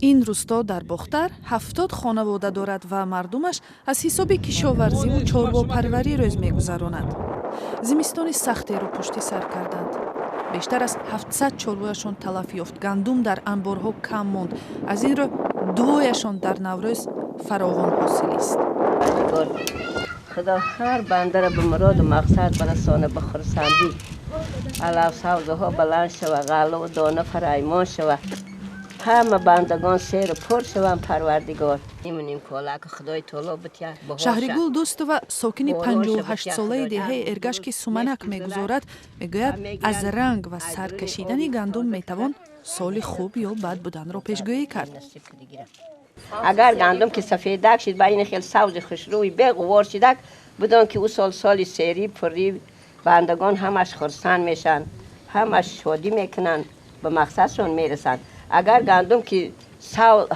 Ин рӯсто дар Бохтар 70 хонавода дорад ва мардумаш аз ҳисоби кишоварзиву чорвопарварӣ рӯз мегузаронанд. Зимистони сахтеро пушти сар карданд. Бештар аз 700 чорвояшон талаф ёфт, гандум дар анборҳо кам монд. Аз ин рӯ дуояшон дар Наврӯз фаровон ҳосилист. Худо ҳар бандаро ба муроду мақсад барасона, ба хурсандӣ алаф савзаҳо баланд шава, ғаллаву дона фараймон шава, ҳама бандагон серу пур шаванд. Парвардигор худои таоло. Шаҳригул Дӯстова, сокини 58-солаи деҳаи Эргаш, ки суманак мегузорад, мегӯяд, аз ранг ва сар кашидани гандум метавон соли хуб ё бад буданро пешгӯӣ кард. Агар гандум ки сафедак шид, ба ин хел савзи хушрӯи беғувор шидак, бидон ки ӯ сол соли серӣ пуррӣ, бандагон ҳамаш хурсанд мешаванд, ҳамаш шодӣ мекунанд, ба мақсадшон мерасанд. Агар гандум ки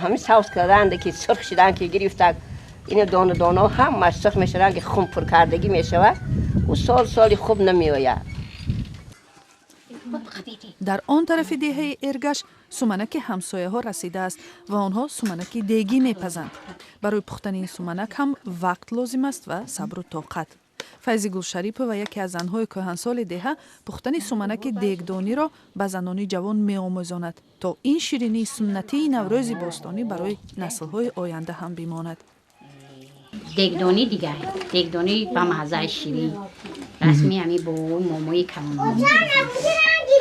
ҳамин савз карданд, ки сурх шидан ки гирифтак, ин дона доно ҳамаш сурх мешаванд, ки хун пуркардагӣ мешавад, ӯ сол соли хуб намеояд. Дар он тарафи деҳаи Эргаш суманаки ҳамсояҳо расидааст ва онҳо суманаки дегӣ мепазанд. Барои пухтани ин суманак ҳам вақт лозим аст ва сабру тоқат. Файзигул Шарипова, яке аз занҳои кӯҳансоли деҳа, пухтани суманаки дегдониро ба занони ҷавон меомӯзонад, то ин ширинии суннатии Наврӯзи бостонӣ барои наслҳои оянда ҳам бимонад. Дегдонӣ дигар, дегдонӣ ба маззаи ширин, расми ҳами бобои момои калон.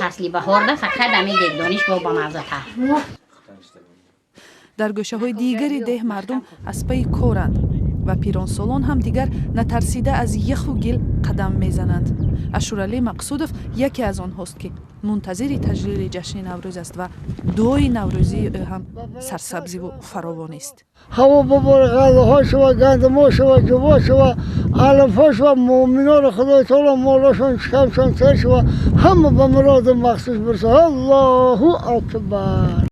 Фасли баҳорда фақат ҳами дегдониш бо бамаззатар. Дар гӯшаҳои дигари деҳ мардум аз пайи коранд ва пиронсолон ҳам дигар натарсида аз яху гил қадам мезананд. Ашуралӣ Мақсудов яке аз онҳост, ки мунтазири таҷлили ҷашни Наврӯз аст ва дуои наврӯзии ӯ ҳам сарсабзиву фаровонист. Ҳаво бобори, ғаллаҳо шава, гандумҳо шава, ҷуво шава, алафҳо шава, муъминоро Худои таоло молошон шикамшон сер шава, ҳама ба муроду мақсуд бираса. Аллоҳу акбар.